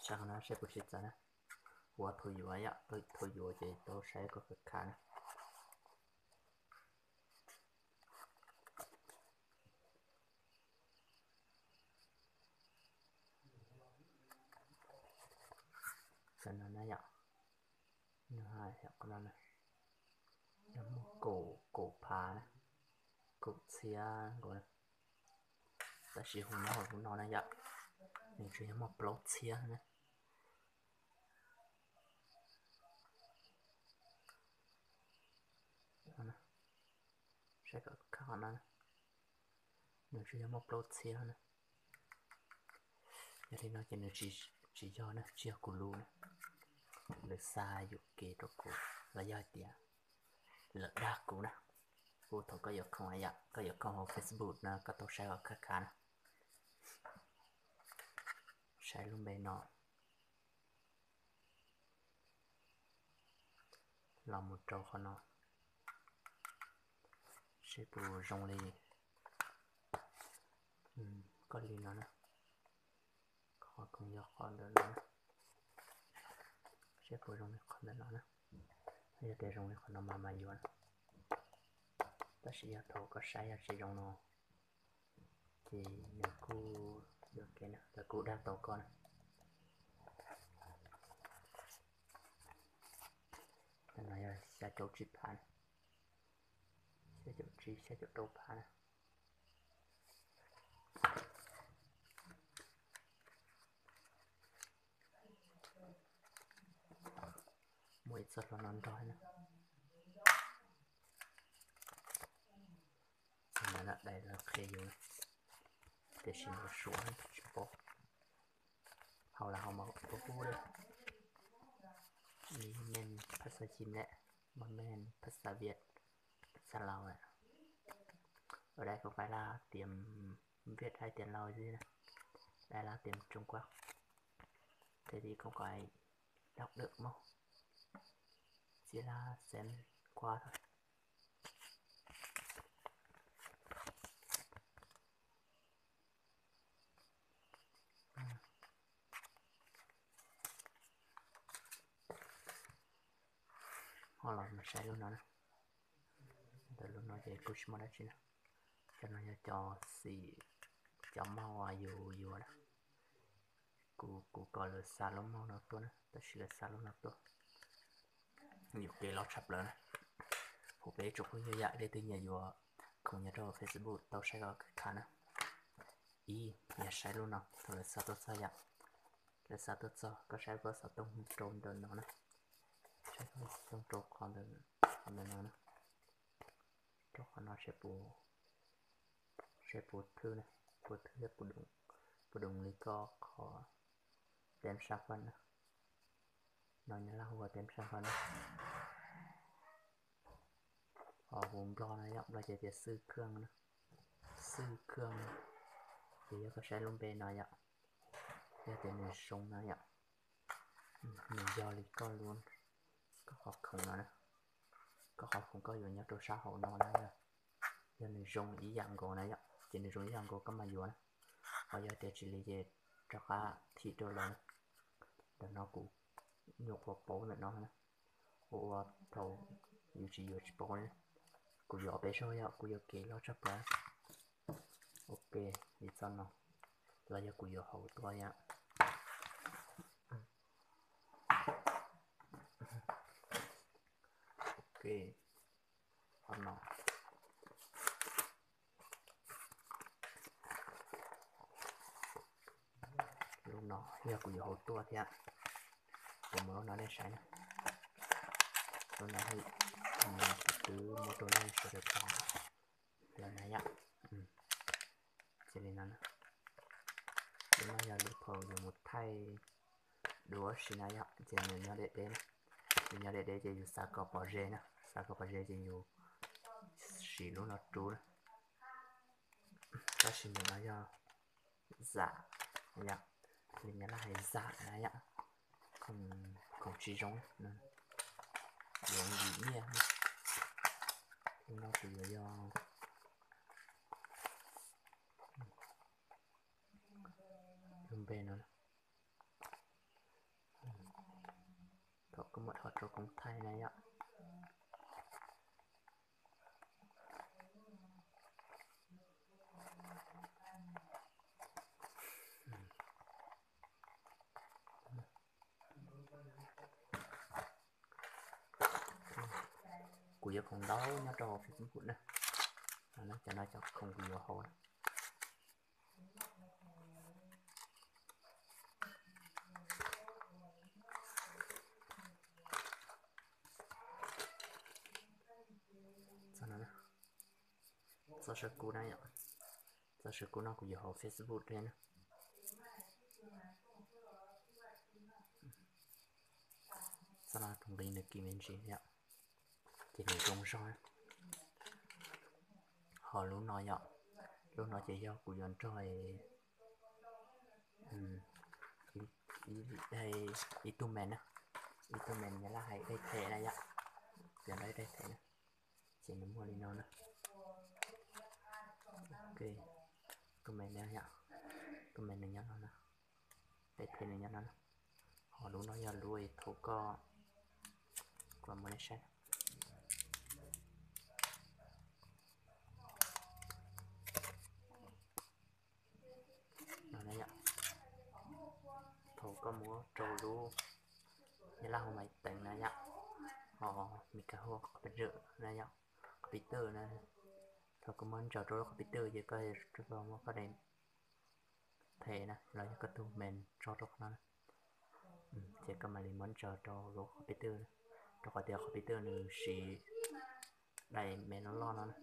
Saib qhov no saib puas tsis txawv na. Ua thaum yuav yom, thaum yuav ces tau saib kom khav khav na. Qhov no na yom, no yog qhov no na, yog muaj kaum, kaum phav na, kaum txhiab nkaus na. Tab sis hu no hu no na yom, nws tsuas yog muaj plaub txhiab na. Saib kom khav qhov no, nws tsuas yog muaj plaub txhiab na. Yog li no ces nws tsis, tsis yog na, tsis yog kuv lub na. Lawv xa yuam kev rau kuv los yog hais tias lawv dag kuv na. Kuv thaum koj yuav khoom yom, koj yuav khoom hauv Facebook no koj tau saib kom khav khav na. Saib lub npe no los mus rau qhov no, seb puas zoo li koj li no na. Qhov khoom yog qhov ntawm no na. Seb puas zoo li qhov ntawm no na. Yog tias zoo li qhov no mas mas yuav na. Tab sis yog thaum koj saib yog tsis zoo no ces nws kuj yuam kev na, lawv kuj dag tau koj na. Qhov no yog xya caum tsib phav na, xya caum tsib, xya caum rau phav na. Muaj ib txoj hlua no nrog na. Txoj no dais lawv qhia yus na, tiam sis nws suav tsis paub. Hauv lawv ho mas ua pub li, mej phas xas Chin lawm, mej phas xas Viet, phas xas Laus lawm. Ở đây không phải là tiếng Việt hay tiếng Lào gì nữa. Đây là tiếng Trung Quốc. Thế thì không có ai đọc được mốt. Chỉ là xem qua thôi. Ho los mus saib lub no na. Ntawm lub no ces kuj tsis muaj dab tsi na. Cov no yog cov xim, cov mauj uas yus yuav na. Kuv, kuv kom lawv xa lub mauj no tuaj na, tab sis lawv xa lub no tuaj. Yuam kev loj tshaj plaws na. Hu peb tsoom phooj ywg yom, leej twg nyiam yuav khoom nyiam rau Facebook tau saib kom khav na. Ib, yog saib lub no thaum lawv xa tuaj txog yom. Lawv xa tuaj txog koj saib koj xov tooj rau ntawm no na. Saib koj xov tooj rau qhov ntawm, qhov ntawm no na. Rau qhov no seb puas, seb puas thwj na, puas thwj thiab puas đúng, puas đúng li koj qhov tem sab faj na. No nyab laj hu ua tem sab faj na. Ho hu nplog no yom, nplog ces tias xwj khaj na, xwj khaj. Ces yog koj saib lub npe no yom, yog tias nws zoo na yom, nws yog li koj lub, koj qhov khoom no na, koj qhov khoom koj yuav nyob rau sab hauv no na yom. Yog nws zoo ib yam nkaus na yom, ces nws zoo ib yam nkaus koj mam yuav na. Ho yog tias tsis li ces rov qab thim rau lawv na. Ntawm no kuv nyuam qhuav paub ntawm no na, ua ua thaum yus tsis yuav tsis paub na. Kuv yuav peb zaug yom, kuv yuav kev loj tshaj plaws. Ok, li txoj no los yog kuv yuav hauv tuaj yom. Ok, qhov no. Lub no yog kuv yuav hauv tuaj thiab. Kuv muab lub no nej saib na. Lub no kuv twb muab rau nej sawv daws pom lawm na yom. Ces li no na. Lub no yog lub thaum yus mus thaij duab si na yom, ces nws nyob deb deb na. Nws nyob deb deb ces yus xav kom pom ze na, xav kom pom ze ces yus siv lub no rub na. Tab sis ntawm no yog zam yom, li nyab laj hais zam na yom, khoom tsis zoo, yuav yim nyiaj. Lub no kuv yuav yog lub npe no. rau koob thaij na yom. Kuv yuav khoom ntau nyob rau Facebook na. Cov no cov khoom kuv yuav hauv na. Txoj sawv kub na yom, txoj sawv kub no kuv yuav hauv Facebook thiab na. Txoj no tus nqi nws kim me ntsis yom, ces nws zoo zog. Ho lub no yom, lub no ces yog kuv yuav nrog ib tug me na, ib tug me nyab laj hais daim them na yom, kuv yuav nrog ib daim them na, ces nws muaj li no na. Tus me, tus me nws nyob no na, daim them nws nyob no na. Ho lub no yog lub thaum koj, kuv muab nej saib no na yom, thaum koj muab rau lub nyab laj hauv maiv teev na yom, ho mis kas huaj qhov pes zawm na yom, qhov pis twj na, thaum koj muab ntsaws rau lub qhov pis twj ces koj yuav tsum tau muab koj daim them na los yog koj tus me tso rau qhov no na. Ces koj mam li muab ntsaws rau lub qhov pis twj na, rau qhov tias qhov pis twj nws siv daim me loj loj no na.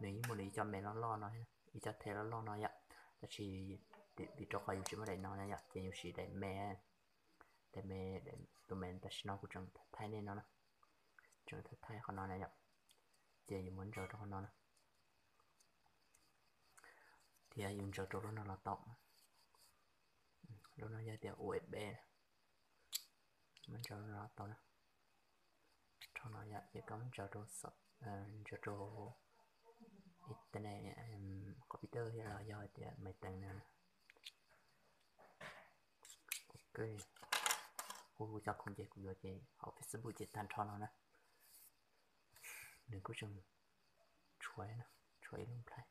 Nws yeej muaj nws ib co me loj loj no, ib co them loj loj no yom, tab sis vim rau qhov yus tsis muaj daim no na yom, ces yus siv daim me, daim me, tus me tam sim no kuv tseem thaij nej no na, tseem thaij qhov no na yom, ces yus muab ntsaws rau qhov no na, thiab yus ntsaws rau lub no los tau. Lub no yog tias U S B, muab ntsaws rau no los tau na. Rau no yom, ces koj muab ntsaws rau, ntsaws rau internet, qhov pis twj los yog tias maiv teev na. Ok, kuv cov khoom ces kuv yuav ces hauv Facebook ces tag nrho no na. Nws kuj tseem tshuav, tshuav ib lub nplhaib.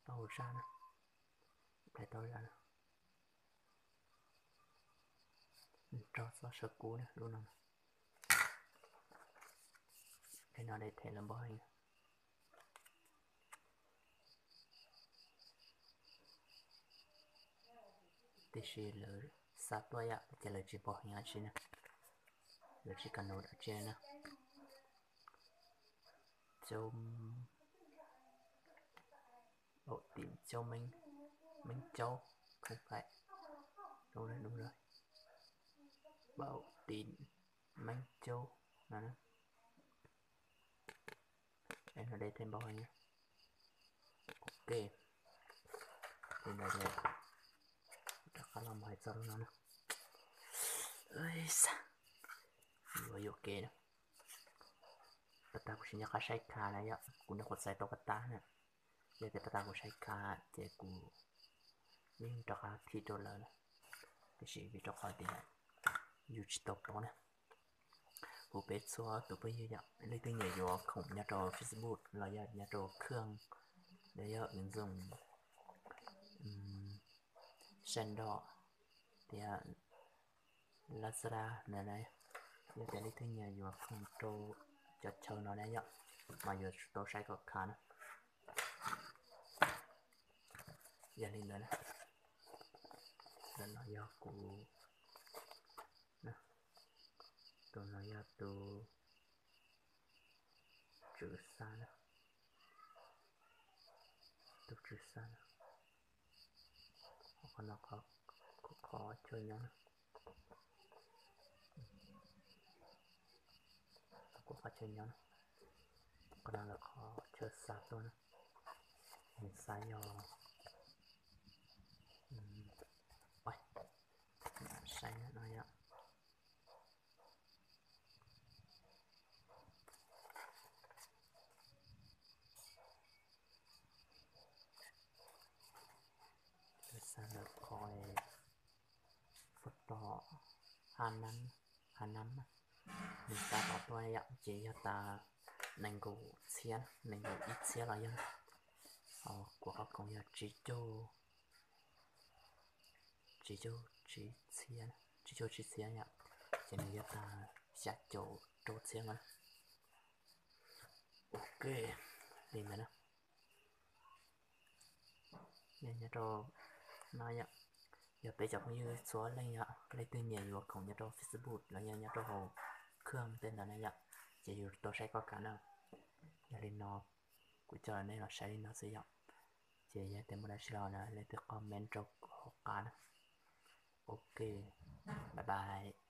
Tau zaj na, nplhaib tau zaj na. Rau txoj sawv kub na lub no. Daim no daim them lawv npog heev. Tiam sis lawv xa tuaj yom, ces lawv tsis npog heev dab tsi na. Lawv tsis kam nug dab tsi na. Châu, Bảo Tín Châu Minh, Minh Châu, không phải. Đúng rồi, đúng rồi. Bảo Tín, Minh Châu no. Em nó để thêm bao nhiêu? Ok. Li ntawd ces rov qab los mus hais txog lub no na. Ua yuam kev na. Pas tas kuv tsis nco qab saib kha na yom, kuv nyuam qhuav txais tau pas tas na. Yog tias pas tas kuv saib kha ces kuv yeej rov qab thim rau lawv na. Tiam sis vim rau qhov tias yus tsis tau paub na. Kuv peb txhua tus phooj ywg yom, leej twg nyiam yuav khoom nyob rau Facebook los yog nyob rau khawj, los yog ứng dụng Sando thiab Lazada na, yog tias leej twg nyiam yuav khoom rau cov chaw no na yom, mas yuav tsum tau saib kom kha na. Yog li ntawd na, tus no yog kuv, tus no yog tus tswv xa na, tus tswv xa na. Qhov no, qhov chaw nyob na, kuv qhov chaw nyob na, qhov no lawv qhov chaw xa tuaj na, nws xa yog, saib no yom. ha nam, ha nam, nws tag tom tuaj yom, ces yog tag nees nkaum txhiab, nees nkaum ib txhiab los yog, kuv qhov khoom yog tsib caug, tsib caug tsib txhiab, tsib caug tsib txhiab yom, ces nws yog tag xya caum rau txhiab no. Ok, li ntawd na. Nyob rau no yom, yog peb cov phooj ywg txhua leej yom, leej twg nyiam yuav khoom nyob rau Facebook los yog nyob rau hauv khwj tej ntawd na yom, ces yus tau saib koj kav na. Yog li no, kuv coj nej los saib li no xwb yom, ces yog tias muaj dab tsi los na leej twg comment rau kuv hauv qab na. Ok, bye bye.